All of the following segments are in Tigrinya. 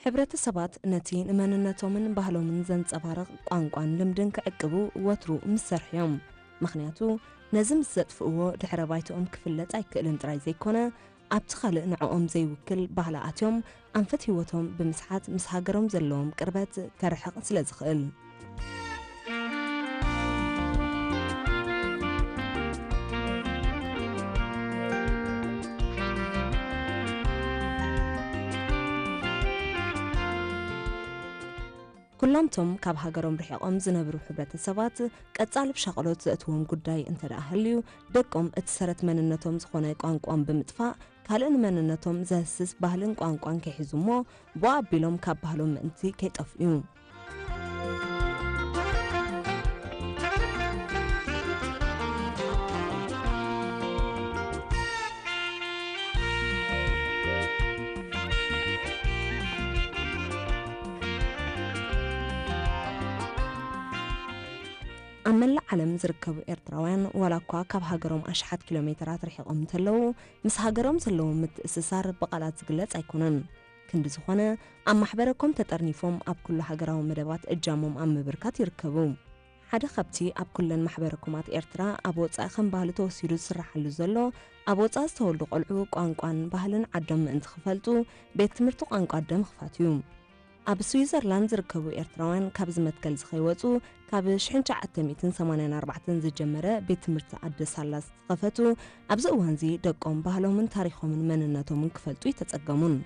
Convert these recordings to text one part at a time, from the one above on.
ሕብረተሰባት ነቲ ንመንነቶምን ባህሎምን ዘንጸባርቕ ቋንቋን ልምድን ክዕቅቡ ወትሩ ምስ ሰርሑ እዮም። ምኽንያቱ፣ ነዚ ምስ ዘጥፍእዎ፣ ድሕረ ባይትኦም ክፍለጥ ኣይክእልን ጥራይ ዘይኮነ፣ ኣብቲ ካልእ ንዕኦም ዘይውክል ባህሊ ኣትዮም፣ ኣንፈት ህይወቶም ብምስሓት ምስ ሃገሮም ዘለዎም ቅርበት ከርሕቕ ስለ ዝኽእል። ኩላምቶም ካብ ሃገሮም ርሒቖም ዝነብሩ ሕብረተሰባት፣ ቀጻሊ ብሻቕሎት ዘእትዎም ጉዳይ እንተ ደኣ ሃልዩ፣ ደቆም እቲ ሰረት መንነቶም ዝኾነ ቋንቋኦም ብምጥፋእ፣ ካልእ ንመንነቶም ዘህስስ ባህልን ቋንቋን ከይሕዙ እሞ፣ ብኡ ኣቢሎም ካብ ባህሎም ምእንቲ ከይጠፍኡ እዩ። ኣብ መላእ ዓለም ዝርከቡ ኤርትራውያን፣ ዋላ እኳ ካብ ሃገሮም ኣሽሓት ኪሎ ሜተራት ርሒቖም እንተለዉ፣ ምስ ሃገሮም ዘለዎም ምትእስሳር ብቓላት ዝግለጽ ኣይኮነን። ክንዲ ዝኾነ፣ ኣብ ማሕበረ ኮም ተጠርኒፎም ኣብ ኩሉ ሃገራዊ መደባት እጃሞም ኣብ ምብርካት ይርከቡ። ሓደ ካብቲ ኣብ ኩለን ማሕበረ ኮማት ኤርትራ ኣብ ወጻኢ ከም ባህሊ ተወሲዱ ዝስርሓሉ ዘሎ፣ ኣብ ወጻኢ ዝተወልዱ ቆልዑ ቋንቋን ባህልን ዓዶም ምእንቲ ክፈልጡ፣ ቤት ትምህርቲ ቋንቋ ኣደ ምኽፋት እዩ። ኣብ ስዊዘርላንድ ዝርከቡ ኤርትራውያን ካብዚ መትከል እዚ ከይወጹ፣ ካብ ሽሕን ትሽዓተ ሚእትን ሰማንያን ኣርባዕተን ዝጀመረ ቤት ትምህርቲ ኣደ ሳላ ዝተኸፈቱ፣ ኣብዚ እዋንዚ ደቆም ባህሎምን ታሪኾምን መንነቶምን ክፈልጡ ኣይተጸገሙን።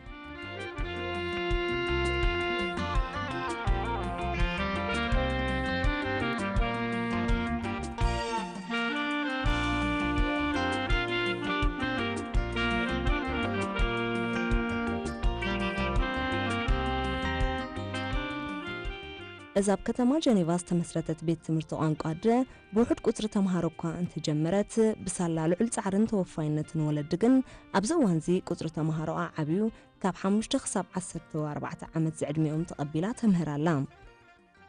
እዛ ኣብ ከተማ ጀኔቫ ዝተመስረተት ቤት ትምህርቲ ቋንቋ ኣደ፣ ብውሑድ ቁጽሪ ተምሃሮ እኳ እንተጀመረት፣ ብሳላ ልዑል ጻዕርን ተወፋይነትን ወለዲ ግን፣ ኣብዚ እዋንዚ ቁጽሪ ተምሃሮኣ ዓብዩ፣ ካብ ሓሙሽተ ክሳብ ዓሰርተ ኣርባዕተ ዓመት ዝዕድሚኦም ተቐቢላ ተምህር ኣላ።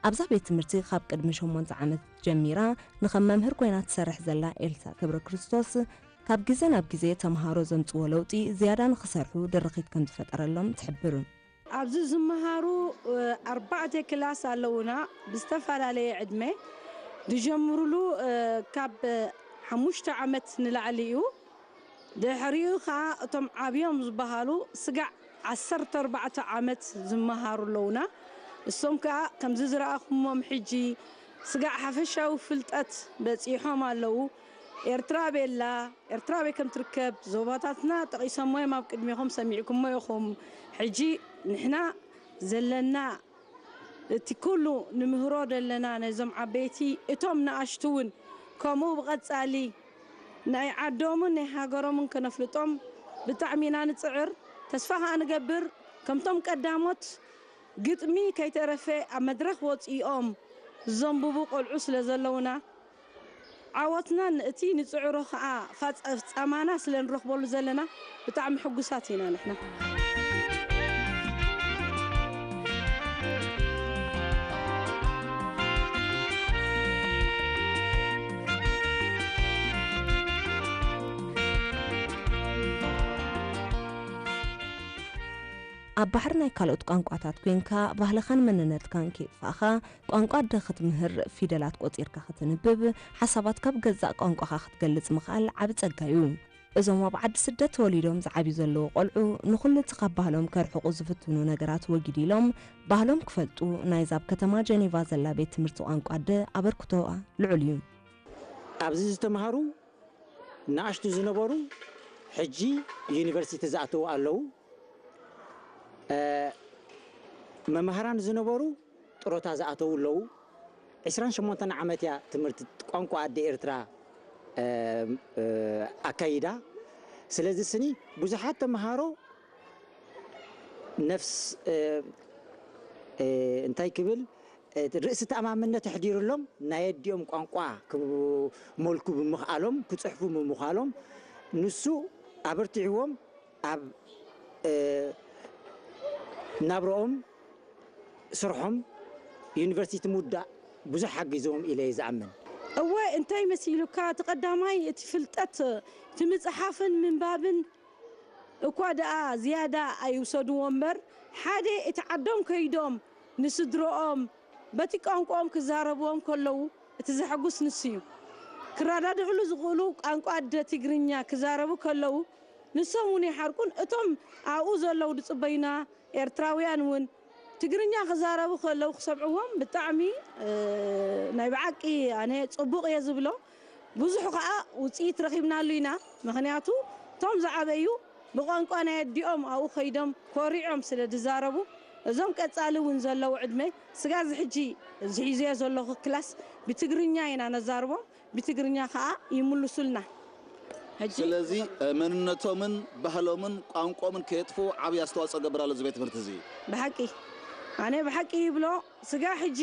ኣብዛ ቤት ትምህርቲ ካብ ቅድሚ ሸሞንተ ዓመት ጀሚራ ንኸም መምህር ኮይና ትሰርሕ ዘላ ኤልሳ ገብረክርስቶስ፣ ካብ ግዜ ናብ ግዜ ተምሃሮ ዘምጽዎ ለውጢ ዝያዳ ንኽሰርሑ ድርኺት ከም ዝፈጠረሎም ትሕብር። ኣብዚ ዝመሃሩ፣ እ፣ ኣርባዕተ ክላስ ኣለዉና፣ ብዝተፈላለየ ዕድመ ዝጀምሩሉ፣ እ፣ ካብ ሓሙሽተ ዓመት ንላዕሊ እዩ። ድሕሪኡ ኸኣ እቶም ዓብዮም ዝበሃሉ ስጋዕ ዓሰርተ ኣርባዕተ ዓመት ዝመሃሩ ኣለዉና። እሶም ከኣ ከምዚ ዝረኣኹሞም ሕጂ ስጋዕ ሓፈሻዊ ፍልጠት በጺሖም ኣለዉ። ኤርትራ ኣበይ ኣላ፣ ኤርትራ ኣበይ ከም ትርከብ፣ ዞባታትና ጠቒሶሞ እዮም ኣብ ቅድሜኹም፣ ሰሚዕኩሞ ኢኹም። ሕጂ ንሕና ዘለና እቲ ኩሉ ንምህሮ ዘለና ነዞም ዓበይቲ፣ እቶም ንኣሽቱ እውን ከምኡ ብቐጻሊ ናይ ዓዶምን ናይ ሃገሮምን ከነፍልጦም ብጣዕሚ ኢና ንጽዕር። ተስፋ ከኣ ንገብር፣ ከምቶም ቀዳሞት ግጥሚ ከይተረፈ ኣብ መድረኽ ወጺኦም ዘንብቡ ቆልዑ ስለ ዘለዉና፣ ዓወትናን እቲ ንጽዕሮ ከኣ ፋጸ-፣ ፍጻማና ስለ ንረኽበሉ ዘለና ብጣዕሚ ሕጉሳት ኢና ንሕና። ኣብ ባሕሪ ናይ ካልኦት ቋንቋታት ኮይንካ፣ ባህልኻን መንነትካን ከይጥፋእኻ፣ ቋንቋ ኣደ ክትምህር፣ ፊደላት ቆጺርካ ከተንብብ፣ ሓሳባትካ ብገዛእ ቋንቋኻ ክትገልጽ ምኽኣል ዓቢ ጸጋ እዩ። እዞም ኣብ ዓዲ ስደት ተወሊዶም ዝዓብዩ ዘለዉ ቆልዑ፣ ንኹሉ እቲ ካብ ባህሎም ከርሕቑ ዝፍትኑ ነገራት ወጊድ ኢሎም፣ ባህሎም ክፈልጡ፣ ናይዛ ኣብ ከተማ ጀኔቫ ዘላ ቤት ትምህርቲ ቋንቋ ኣደ ኣበርክቶኣ ልዑል እዩ። ኣብዚ ዝተምሃሩ ንኣሽቱ ዝነበሩ፣ ሕጂ ዩኒቨርሲቲ ዝኣተዉ ኣለዉ። እ፣ መማህራን ዝነበሩ ጥሮታ ዝኣተዉ ኣለዉ። ዕስራን ሸሞንተን ዓመት እያ ትምህርቲ ቋንቋ ኣደ ኤርትራ፣ እ፣ እ፣ ኣካይዳ። ስለዚ ስኒ ብዙሓት ተምሃሮ ነፍስ፣ እ፣ እ፣ እንታይ ክብል፣ እ፣ ርእሲ ተኣማምነት ኣሕዲሩሎም ናይ ኣዲኦም ቋንቋ ክመልኩ ብምኽኣሎም፣ ክጽሕፉ ብምኽኣሎም፣ ንሱ ኣበርቲዕዎም ኣብ፣ እ፣ ናብርኦም፣ ስርሖም፣ ዩኒቨርሲቲ ምውዳእ ብዙሕ ሓጊዝዎም ኢለ እየ ዝኣምን። እወ፣ እንታይ መሲሉካ? እቲ ቀዳማይ፣ እቲ ፍልጠት፣ እቲ ምጽሓፍን ምንባብን እኳ ደኣ ዝያዳ ኣይውሰድዎ እምበር፣ ሓደ እቲ ዓዶም ከይዶም ንስድረኦም በቲ ቋንቋኦም ክዛረብዎም ከለዉ እቲ ዘሐጉስ ንሱ እዩ። ክረዳድእሉ ዝኽእሉ ቋንቋ ኣደ ትግርኛ ክዛረቡ ከለዉ ንሶም እውን ይሓርቁን እቶም ኣብኡ ዘለዉ ዝጽበዩና ኤርትራውያን እውን ትግርኛ ክዛረቡ ከለዉ ክሰምዕዎም ብጣዕሚ ናይ ብሓቂ ኣነ ጽቡቕ እየ ዝብሎ። ብዙሕ ኸኣ ውጽኢት ረኺብናሉ ኢና። ምኽንያቱ እቶም ዝዓበዩ ብቋንቋ ናይ ኣዲኦም ኣብኡ ከይዶም ኮሪዖም ስለ ዝዛረቡ እዞም ቀጻሊ እውን ዘለዉ ዕድመ ስጋዚ ሕጂ እዚ ሒዘዮ ዘለኹ ክላስ ብትግርኛ ኢና ነዛርቦም። ብትግርኛ ኸኣ ይምልሱልና። ሕጂ ስለዚ መንነቶምን ባህሎምን ቋንቋኦምን ከየጥፍኡ ዓብዪ ኣስተዋፅኦ ገብር ኣሎ እዚ ቤት ትምህርቲ እዚ። ብሓቂ ኣነ ብሓቂ ይብሎ ስጋ ሕጂ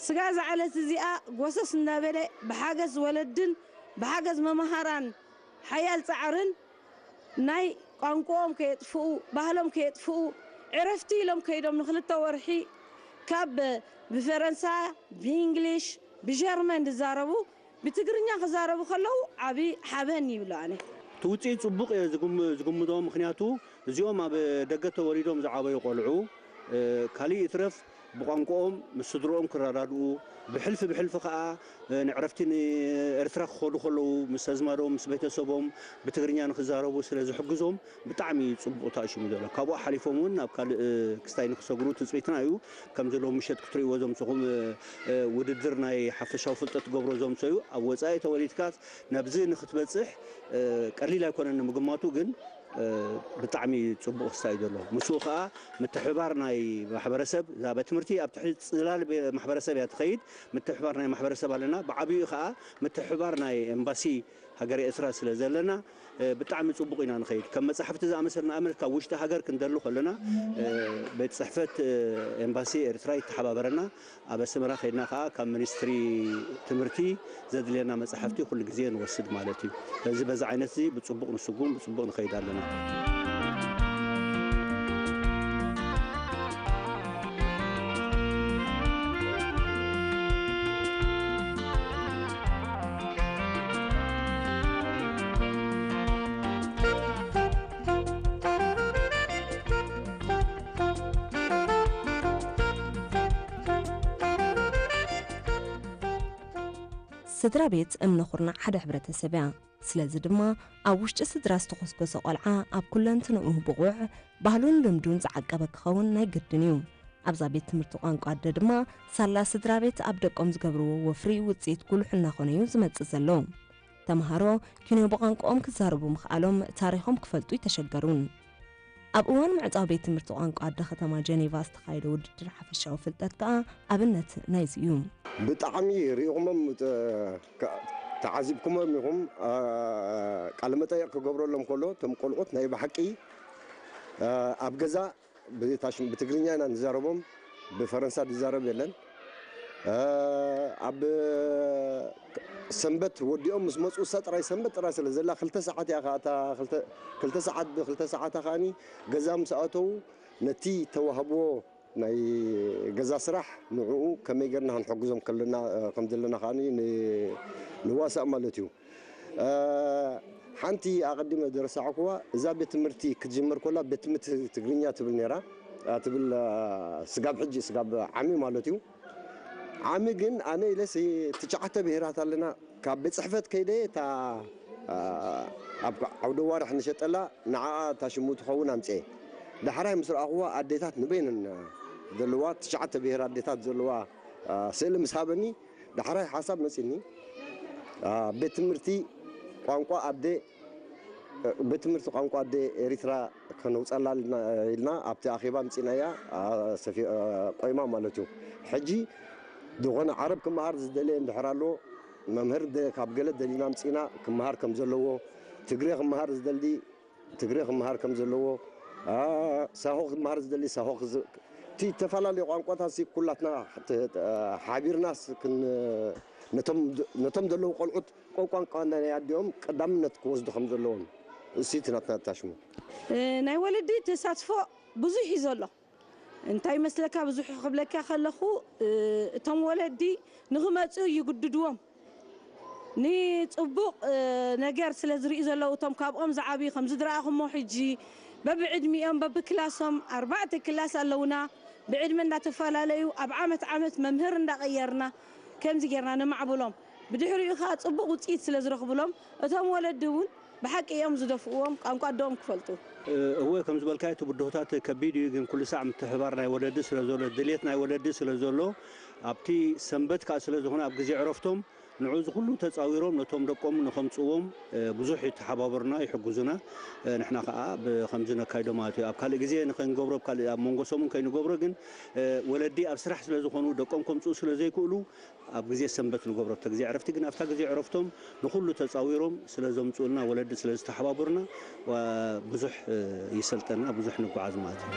ስጋ ዝዓለት እዚኣ ጎሰስ እንዳበለ ብሓገዝ ወለድን ብሓገዝ መምሃራን ሓያል ፃዕርን ናይ ቋንቋኦም ከየጥፍኡ ባህሎም ከየጥፍኡ ዕረፍቲ ኢሎም ከይዶም ንክልተ ወርሒ ካብ ብፈረንሳ ብእንግሊሽ ብጀርመን ዝዛረቡ ብትግርኛ ክዛረቡ ከለዉ ዓብዪ ሓበን ይብሎ ኣነ። እቲ ውፅኢት ፅቡቕ እየ ዝግም- ዝግምቶ። ምክንያቱ እዚኦም ኣብ ደገ ተወሊዶም ዝዓበዩ ቆልዑ ካሊእ ይትረፍ ብቋንቋኦም ምስ ስድርኦም ክረዳድኡ ብሕልፊ ብሕልፊ ከዓ ንዕረፍቲ ንኤርትራ ክኸዱ ከለዉ ምስ ኣዝማዶም ምስ ቤተሰቦም ብትግርኛ ንክዛረቡ ስለ ዝሕግዞም ብጣዕሚ እዩ ፅቡቕ ተኣሽሙ ዘሎ። ካብኡ ሓሊፎም እውን ናብ ካልእ ክስታይ ንክሰግሩ ትፅቢትና እዩ። ከም ዘለዉ ምሸት ክትርእይዎ ዘምሰኹም ውድድር ናይ ሓፈሻዊ ፍልጠት ትገብሮ ዘምሰዩ ኣብ ወፃኢ ተወሊድካስ ናብዚ ንክትበፅሕ ቀሊል ኣይኮነን ንምግማቱ፣ ግን ብጣዕሚ ፅቡቕ ክስታይ እዩ ዘሎ። ምስኡ ከዓ ምትሕብባር ናይ ማሕበረሰብ እዛ ቤት ትምህርቲ ኣብ ትሕቲ ፅላል ማሕበረሰብ እያ ትኸይድ። ምትሕብባር ናይ ማሕበረሰብ ኣለና። ብዓብዩ ከዓ ምትሕብባር ናይ ኤምባሲ ሃገረ ኤርትራ ስለ ዘለና ብጣዕሚ ፅቡቕ ኢና ንኸይድ። ከም መፃሕፍቲ ዝኣመሰል ንኣብነት ካብ ውሽጢ ሃገር ክንደሊ ከለና ቤት ፅሕፈት ኤምባሲ ኤርትራ ይተሓባበረና። ኣብ ኣስመራ ከይድና ከዓ ካብ ሚኒስትሪ ትምህርቲ ዘድልየና መፃሕፍቲ ኩሉ ግዜ ንወስድ ማለት እዩ። ስለዚ በዚ ዓይነት እዚ ብፅቡቕ ንስጉም ብፅቡቕ ንኸይድ ኣለና። ስድራ ቤት እምነ ኩርናዕ ሓደ ሕብረተሰብ እያ። ስለዚ ድማ ኣብ ውሽጢ ስድራ ዝተኾስኮሰ ቆልዓ ኣብ ኩለንትንኡ ብቑዕ፣ ባህሉን ልምዱን ዝዓቀበ ክኸውን ናይ ግድን እዩ። ኣብዛ ቤት ትምህርቲ ቋንቋ ኣደ ድማ ሳላ ስድራ ቤት ኣብ ደቆም ዝገብርዎ ወፍሪ ውፅኢት ጉሉሕ እናኾነ እዩ ዝመፅእ ዘሎ። ተምሃሮ ኪኖ ብቋንቋኦም ክዛረቡ ምኽኣሎም ታሪኾም ክፈልጡ ይተሸገሩን። ኣብ እዋን ምዕጻው ቤት ትምህርቲ ቋንቋ ኣደ ከተማ ጀኔቫ ዝተኻየደ ውድድር ሓፈሻዊ ፍልጠት ከኣ ኣብነት ናይዚ እዩ። ብጣዕሚ ርኢኹሞም ተዓዚብኩሞም ኢኹም። ቃለ መጠየቕ ክገብረሎም ከሎ እቶም ቆልዑት ናይ ብሓቂ ኣብ ገዛ ብትግርኛ ኢና ንዛረቦም፣ ብፈረንሳ ዝዛረብ የለን። ኣብ ሰንበት ወዲኦም ምስ መፁ እሳ ጥራይ ሰንበት ጥራይ ስለ ዘላ ክልተ ሰዓት እያ ከዓ እታ ክልተ ሰዓት ብክልተ ሰዓታ ከዓኒ ገዛ ምስ ኣተዉ ነቲ ተዋህብዎ ናይ ገዛ ስራሕ ንዕኡ ከመይ ገርና ክንሕግዞም ከለና ከም ዘለና ከዓኒ ንዋሳእ ማለት እዩ። ሓንቲ ኣቐዲመ ዝረሳዕኩዋ እዛ ቤት ትምህርቲ ክትጅምር ኮላ ቤት ትምህርቲ ትግርኛ ትብል ነይራ ትብል ስጋብ ሕጂ ስጋብ ዓሚ ማለት እዩ። ዓሚ ግን ኣነ ኢለስ ትሽዓተ ብሄራት ኣለና ካብ ቤት ፅሕፈት ከይደ እታ ኣብ ዓውደ ዋርሕ ንሸጠላ ንዓኣ እታ ሽሙ ትኸውን ኣምፅኤ ዳሕራይ ምስ ረኣኽዋ ኣዴታት ንበይነን ዘለዋ ትሽዓተ ብሄር ኣዴታት ዘለዋ ስእሊ ምስ ሃበኒ ዳሕራይ ሓሳብ መፂኒ ቤት ትምህርቲ ቋንቋ ኣደ ቤት ትምህርቲ ቋንቋ ኣደ ኤሪትራ ከነውፀላ ኢልና ኣብቲ ኣኼባ ምፂናያ ቆይማ ማለት እዩ። ሕጂ ዝኾነ ዓረብ ክመሃር ዝደለየ እንድሕር ኣሎ መምህር ካብ ገለ ደሊና ምፂና ክመሃር ከም ዘለዎ ትግሬ ክመሃር ዝደሊ ትግሬ ክመሃር ከም ዘለዎ፣ ሳሆ ክመሃር ዝደሊ ሳሆ፣ እቲ ዝተፈላለዩ ቋንቋታት ኩላትና ሓቢርናስ ነቶም ዘለዉ ቆልዑት ቆቋንቋ ናይ ኣዲኦም ቀዳምነት ክወስዱ ከም ዘለዎም እሱ እቲ ናትና ታሽሙ። ናይ ወለዲ ተሳትፎ ብዙሕ እዩ ዘሎ። እንታይ መስለካ ብዙሕ ክብለካ ከለኹ እቶም ወለዲ ንክመፅኡ ይግድድዎም። ንፅቡቕ ነገር ስለ ዝርእዩ ዘለዉ እቶም ካብኦም ዝዓብዩ ከምዚ ዝረኣኹሞ ሕጂ በብዕድሚኦም በብክላሶም ኣርባዕተ ክላስ ኣለውና። ብዕድመ እንዳተፈላለዩ ኣብ ዓመት ዓመት መምህር እንዳቐየርና ከምዚ ጌርና ነማዕብሎም። ብድሕሪኡ ኸዓ ጽቡቕ ውጽኢት ስለ ዝረኽብሎም እቶም ወለዲ እውን ብሓቂ እዮም ዝደፍእዎም ቋንቋ ኣደኦም ክፈልጡ። እወ፣ ከም ዝበልካዮ እቲ ብድሆታት ከቢድ እዩ፣ ግን ኩሉ ሳዕ ምትሕባር ናይ ወለዲ ስለ ዘሎ፣ ድሌት ናይ ወለዲ ስለ ዘሎ፣ ኣብቲ ሰንበት ከኣ ስለ ዝኾነ ኣብ ግዜ ዕረፍቶም ንዑ እዚ ኩሉ ተጻዊሮም ነቶም ደቆም ንኸምጽዎም ብዙሕ ይተሓባበሩና፣ ይሕግዙና። ንሕና ከኣ ብኸምዚ ነካይዶ ማለት እዩ። ኣብ ካልእ ግዜ ንኸንገብሮ፣ ኣብ ካልእ ኣብ መንጎ ሰሙን ከይንገብሮ፣ ግን ወለዲ ኣብ ስራሕ ስለ ዝኾኑ ደቆም ከምጽኡ ስለ ዘይክእሉ ኣብ ግዜ ሰንበት ንገብሮ። ኣብታ ግዜ ዕረፍቲ ግን ኣብታ ግዜ ዕረፍቶም ንኹሉ ተጻዊሮም ስለ ዘምጽኡልና፣ ወለዲ ስለ ዝተሓባበሩና፣ ዋ-፣ ብዙሕ ይሰልጠና፣ ብዙሕ ንጓዓዝ ማለት እዩ።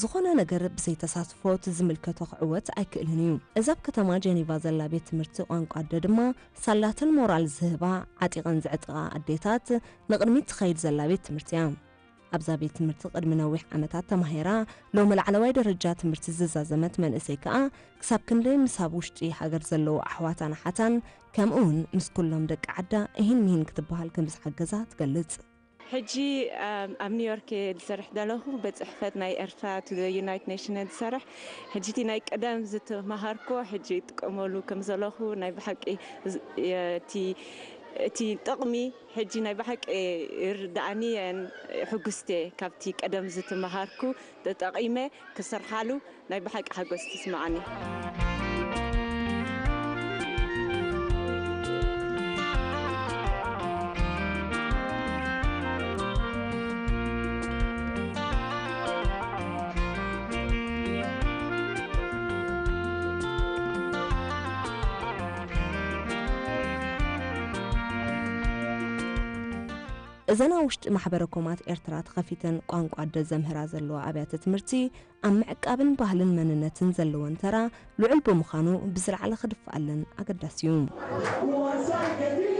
ዝኾነ ነገር ብዘይ ተሳትፎ እቲ ዝምልከቶ ክዕወት ኣይክእልን እዩ። እዛ ኣብ ከተማ ጀኔቫ ዘላ ቤት ትምህርቲ ቋንቋ ኣደ ድማ ሳላተን ሞራል ዝህባ፣ ዓጢቐን ዘዕጥቓ ኣዴታት ንቕድሚት ትኸይድ ዘላ ቤት ትምህርቲ እያ። ኣብዛ ቤት ትምህርቲ ቅድሚ ነዊሕ ዓመታት ተማሂራ፣ ሎሚ ላዕለዋይ ደረጃ ትምህርቲ ዝዛዘመት መንእሰይ ከኣ፣ ክሳብ ክንደይ ምስ ኣብ ውሽጢ ሃገር ዘለዉ ኣሕዋታን ኣሓታን፣ ከምኡውን ምስ ኩሎም ደቂ ዓዳ እሂን ምሂን ክትበሃል ከም ዝሓገዛ ትገልጽ። ሕጂ፣ ኣም፣ ኣብ ኒውዮርክ እየ ዝሰርሕ ዘለኹ፣ ቤት ጽሕፈት ናይ ኤርትራ to the United Nations እየ ዝሰርሕ። ሕጂ እቲ ናይ ቀደም ዝተማሃርኩዎ ሕጂ ይጥቀመሉ ከም ዘለኹ ናይ ብሓቂ ዝ-፣ የ-፣ እቲ፣ እቲ ጥቕሚ ሕጂ ናይ ብሓቂ ይርድኣኒ እየን ሕጉስቲ እየ። ካብቲ ቀደም ዝተማሃርኩ ተጠቒመ ክሰርሓሉ ናይ ብሓቂ ሓጎስ ትስምዓኒ። እዘን ኣብ ውሽጢ ማሕበረ ኮማት ኤርትራ ተኸፊተን ቋንቋ ኣደ ዘምህራ ዘለዋ ኣብያተ ትምህርቲ፣ ኣብ ምዕቃብን ባህልን መንነትን ዘለወን ተራ ልዑል ብምዃኑ፣ ብዝለዓለ ክድፍኣለን ኣገዳሲ እዩ።